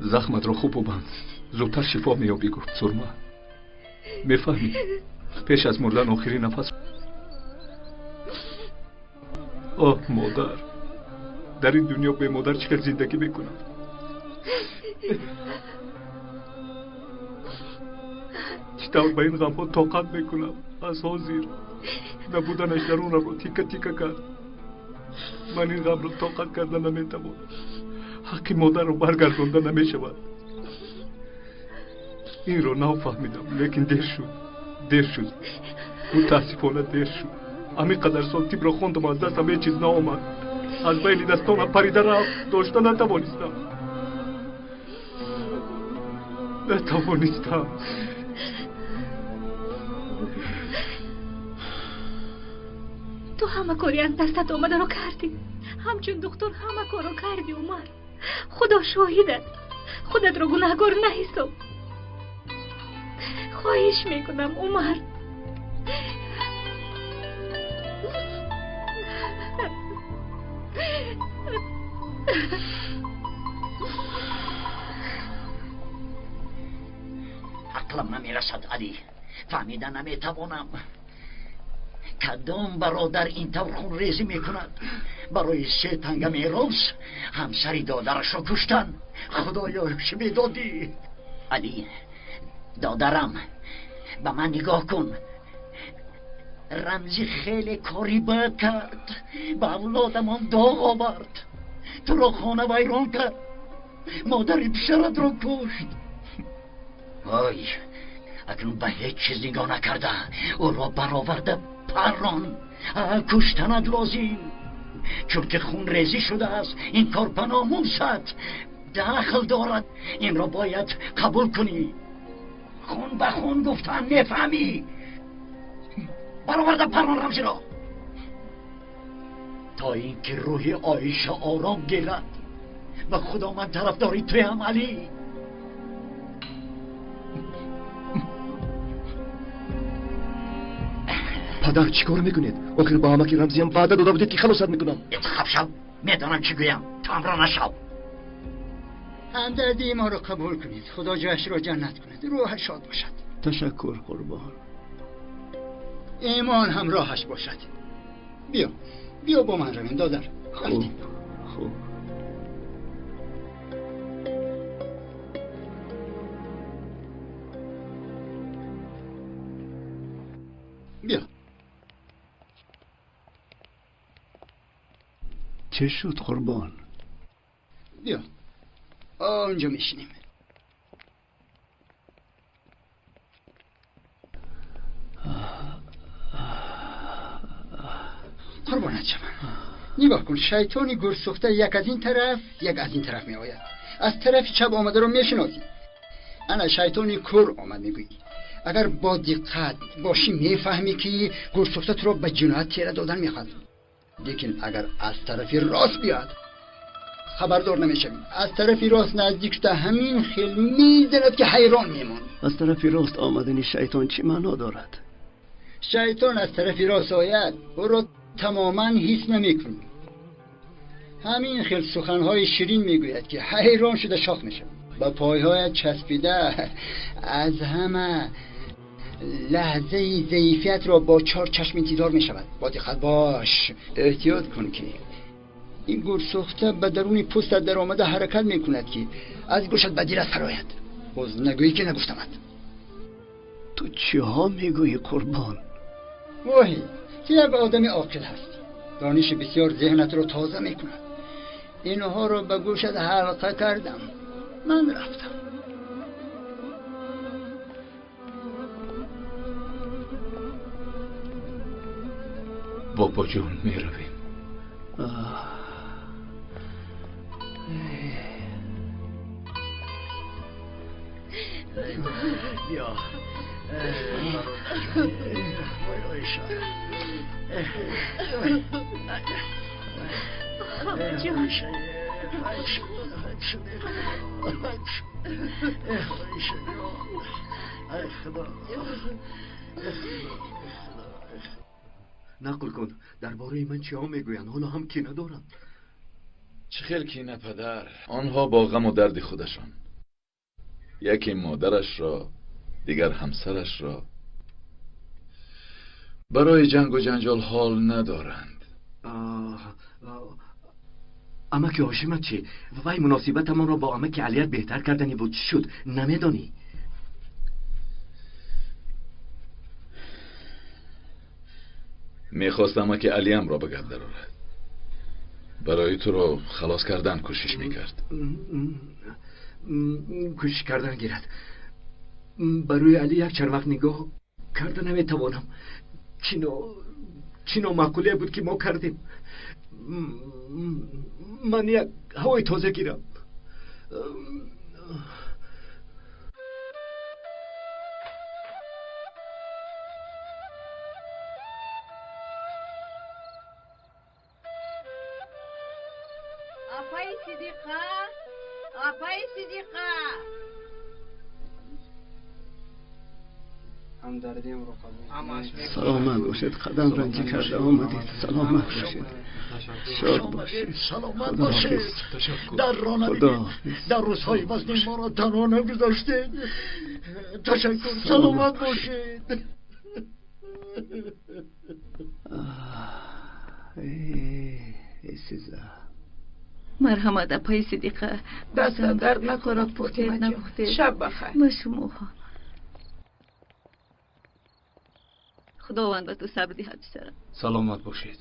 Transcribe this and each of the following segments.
Захматро хуб бубанд, зудтар шифо меёбӣ, гуфт Сурма. Мефаҳмӣ, пеш аз мурдан охирин нафас. Оҳ модар, дар ин дунё бе модар чӣ хел зиндагӣ мекунам? Чӣ тавр ба ин ғамҳо тоқат мекунам? Аз ҳозир набуданаш дарунамро тика тика кард. Ман ин ғамро тоқат карда наметавонам. Ҳаққи модарро баргардонда намешавад. Инро нав фаҳмидам, лекин дер шуд, дер шуд, мутаассифона дер шуд. Ҳамин қадар сол тибро хондам, аз дастам ҳеҷ чиз наомад. Аз байни дастонам парида рафт, дошта натавонистам, натавонистам. Ту ҳама кори аз дастат омадаро кардӣ. Ҳамчун духтур ҳама корро кардӣ, Умар. Худо шоҳид аст. Худатро гунаҳгор наҳисоб. Хоҳиш мекунам, Умар. Ақлам намерасад, Алӣ. Фаҳмида наметавонам. Кадом бародар ин тавр хунрезӣ мекунад? Барои се танга мерос ҳамсари додарашро куштан. Худоё, чӣ медодӣ? Алӣ, додарам, ба ман нигоҳ кун. Рамзӣ хеле кори бад кард, ба авлодамон доғ овард, туро хона вайрон кард, модари писаратро кушт. Ой, акнун ба ҳеҷ чиз нигоҳ накарда ӯро бароварда паррон. Куштанат лозим, чунки хунрезӣ шудааст. Ин кор ба номусат дахл дорад, инро бояд қабул кунӣ. Хун ба хун гуфтан мефаҳмӣ. Бароварда паррон Рамзиро, то ин ки рӯҳи Оиша ором гирад. Ба худо ман тарафдори туям, Алӣ. Падар, чӣ кор мекунед? Охир ба ҳамаки Рамзиям ваъда дода будед, ки халосат мекунам. Интихоб шав, медонам чӣ гӯям. Тамро нашав. Ҳамдардии моро қабул кунед. Худо ҷояшро ҷаннат кунад, рӯҳаш шод бошад. Ташаккур, қурбон. Имон ҳамроҳаш бошад. Биё, биё бо ман равем, додар. Хуб, хуб. Биё. Чӣ шуд, қурбон? Биё, онҷо мешинем. Қурбонат шавам. Нигоҳ кун, шайтони гурсӯхта як аз ин тараф, як аз ин тараф меояд. Аз тарафи чап омадаро мешиносӣ. Ана шайтони кур омад, мегӯӣ. Агар бо диққат бошӣ, мефаҳмӣ, ки гурсӯхта туро ба ҷиноят тера додан мехоҳад. Лекин агар аз тарафи рост биёяд, хабардор намешавӣ. Аз тарафи рост наздик шуда ҳамин хел мезанад, ки ҳайрон мемонӣ. Аз тарафи рост омадани шайтон чӣ маъно дорад? Шайтон аз тарафи рост ояд, ӯро тамоман ҳис намекунӣ. Ҳамин хел суханҳои ширин мегӯяд, ки ҳайрон шуда шох мешавӣ. Ба пойҳоят часпида аз ҳама лаҳзаи заифиятро бо чор чашм интизор мешавад. Бо диққат бош, эҳтиёт кун, ки ин гурсӯхта ба даруни пӯстат даромада ҳаракат мекунад, ки аз гӯшат ба дилат фарояд. Боз нагӯӣ, ки нагуфтамад. Ту чиҳо мегӯӣ, қурбон? Воҳӣ, ту як одами оқил ҳастӣ. Дониши бисёр зеҳнатро тоза мекунад. Инҳоро ба гӯшат ҳалқа кардам. Ман рафтам. Бобоҷон, меравем. Биё, Оиша. Нақл кун, дар бораи ман чиҳо мегӯянд? Ҳоло ҳам кина доранд. Чӣ хел кина, падар? Онҳо бо ғаму дарди худашон. یکی مادرش را، دیگر همسرش را. برای جنگ و جنجال حال ندارند. امک هاشمت چه؟ وای مناسبتمان را با امک علیت بهتر کردنی بود شد، نمیدانی. میخواست امک علیم را به گپ درآورد. برای تو را خلاص کردن کوشش میکرد. کوشش کردن گیرد. برای علی یک چند وقت نگاه کرده نمیتوانم. چی نامعقولی بود که ما کردیم. من یک هوای تازه گیرم. آپای صدیقه، آپای صدیقه. سلامت باشید. قدم رنجی کرده آمدید. سلامت باشید. شاد باشید. سلامت باشید. در را ندیدید. در روزهای وزنین ما را تنها نگذاشتید. تشکر. سلامت باشید. ای سیزا. مرحمت اپای صدیقه. دست درد نکند فاطمه جان. شب بخیر. با شما خداوند به تو صبر دهد پسرم. سلامت باشید.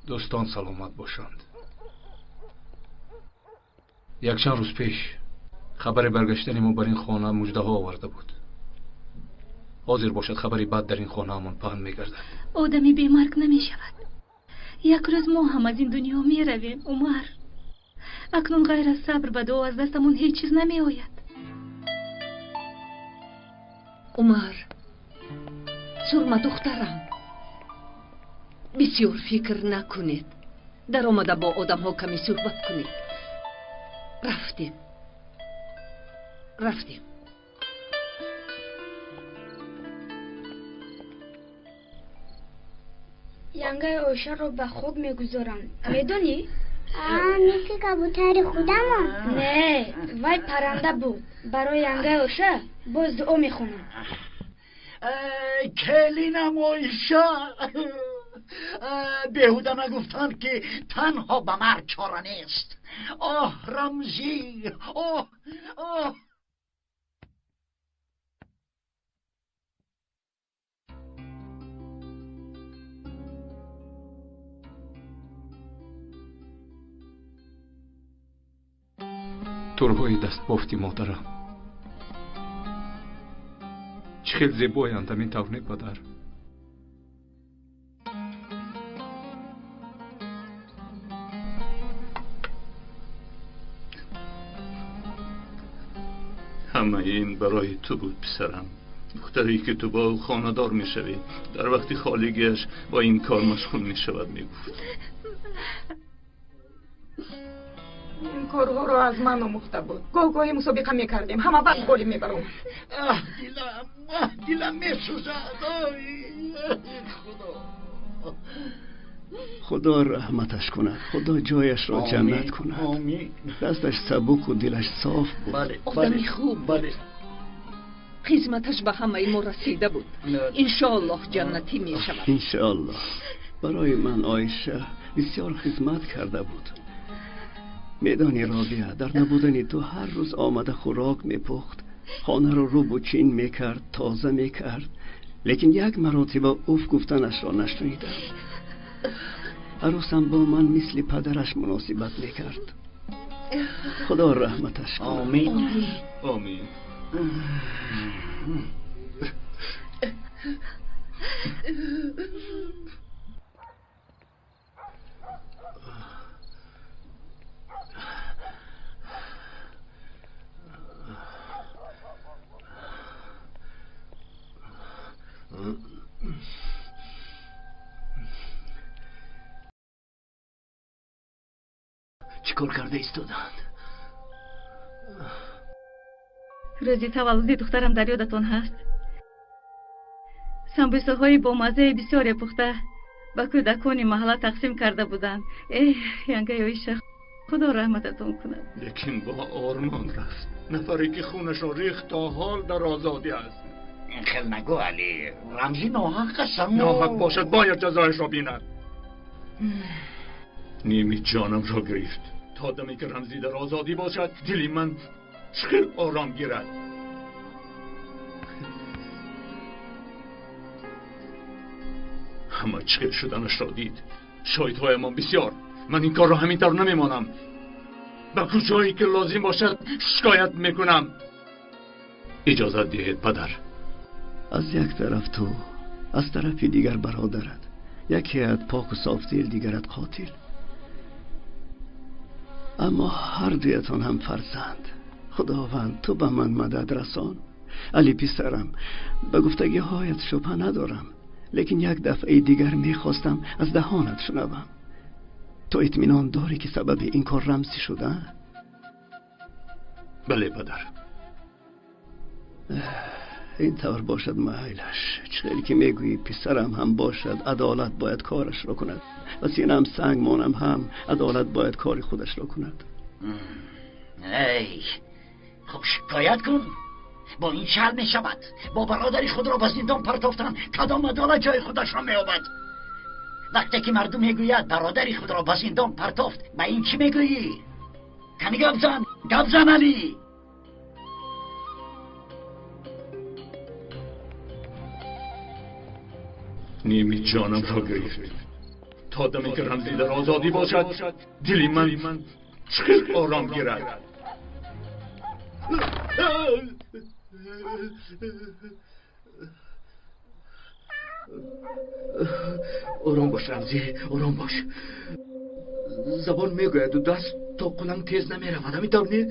دوستان سلامت باشند. یک چند روز پیش خبر برگشتن ما بر این خانه مژده ها آورده بود. حاضر باشد خبری بد در این خانه همان پهن میگردد. آدمی بی مرگ نمی شود. یک روز ما هم از این دنیا می رویم عمر. اکنون غیر از صبر و دعا از دستمون هیچ چیز نمی آید. عمر، سرما دخترم، بسیار فکر نکنید. در آمده با آدم ها کمی صحبت کنید. رفتیم رفتیم. ینگه اوشه رو به خوب میگذارم، میدونی؟ مثل کبوتر خودم. نه، وای پرنده بود. برای ینگه اوشه باز دعا میخونم. کلینم عایشه، بیهوده نگفتند که تنها به مرگ چاره نیست. آه رمزی، آه آه. تورهای دست بافتی مادرم چه خیلی زیبایند، همین طور نه پدر؟ همه این برای تو بود پسرم. دختری که تو با او خانه‌دار میشوی در وقتی خالیگیش با این کار مشغول میشود میگفت. این کارها رو از من آموخته بود. گاه گاهی مسابقه میکردیم، همه وقت گلی میبرم. اه دلم، اه دلم میسوزد. خدا خدا رحمتش کند، خدا جایش را جنت کند. آمین. دستش سبک و دلش صاف بود. بله، آدمی خوب بله. خدمتش به همه ما رسیده بود. انشاءالله جنتی می شود. انشاءالله. برای من عایشه بسیار خدمت کرده بود. میدانی رابعه، در نبودن تو هر روز آمده خوراک میپخت، خانه را روب و چین میکرد، تازه میکرد، لیکن یک مراتبه اوف گفتنش را نشنیدم. عروسم با من مثل پدرش مناسبت میکرد. خدا رحمتش کند. آمین. آمین. چیکار کرده ایستادند؟ روزی تولدی دخترم در یادتان هست؟ سمبوسه با مزه بسیار پخته به کودکان محله تقسیم کرده بودند. ای ینگه عایشه، Худо раҳмататон кунад. Лекин бо ормон рафт. Нафаре ки хунашро рехт то ҳол дар озодӣ аст. Ин хел нагӯ, Алӣ. Рамзӣ ноҳақ аст. Ноҳақ бошад, бояд ҷазояшро бинад. Ними ҷонамро гирифт. То даме ки Рамзӣ дар озодӣ бошад, дили ман чӣ ором гирад. Ҳама чӣ шуданашро дид. Шоҳидҳоямон бисёр. Ман ин корро ҳамин тавр намемонам. Ба куҷое ки лозим бошад шикоят мекунам. Иҷозат диҳед, падар. Аз як тараф ту, аз тарафи дигар бародарат. Якеат поку софдил, дигарат қотил. Аммо ҳар дуятон ҳам фарзанд. Худованд, ту ба ман мадад расон. Али писарам, ба гуфтагиҳоят шубҳа надорам, лекин як дафъаи дигар мехостам аз даҳонат шунавам. Ту итминон дорӣ ки сабаби ин кор Рамзӣ шуда? Бале, падар. Ин тавр бошад, майлаш. Чӣ хеле ки мегӯӣ, писарам ҳам бошад, адолат бояд корашро кунад ва синаам санг монам ҳам адолат бояд кори худашро кунад. Эй, хуб шикоят кун. Бо ин чӣ ҳал мешавад? Бо бародари худро ба зиндон партофтан кадом адолат ҷои худашро меёбад? Вақте ки мардум мегӯяд бародари худро ба зиндон партофт, ба ин чӣ мегӯӣ? Кани гап зан, гап зан, Алӣ. Ними ҷонамро гирифт. То даме ки Рамзӣ дар озодӣ бошад, дили ман чӣ ором гирад. Ором бош, Рамзӣ, ором бош. Забон мегӯяду даст то қуланг тез намеравад. Ҳамин тавр не?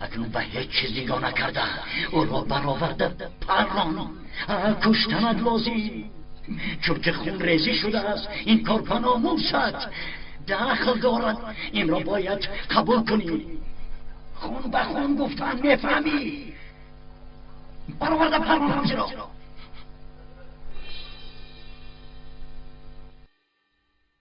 Акнун ба ҳеҷ чиз нигоҳ накарда ӯро бароварда паррон. Куштанат лозим, чунки хунрезӣ шудааст. Ин кор ба номусат дахл дорад. Инро бояд қабул кунӣ. Хун ба хун гуфтан, мефаҳмӣ? Бароварда паррон Рамзиро.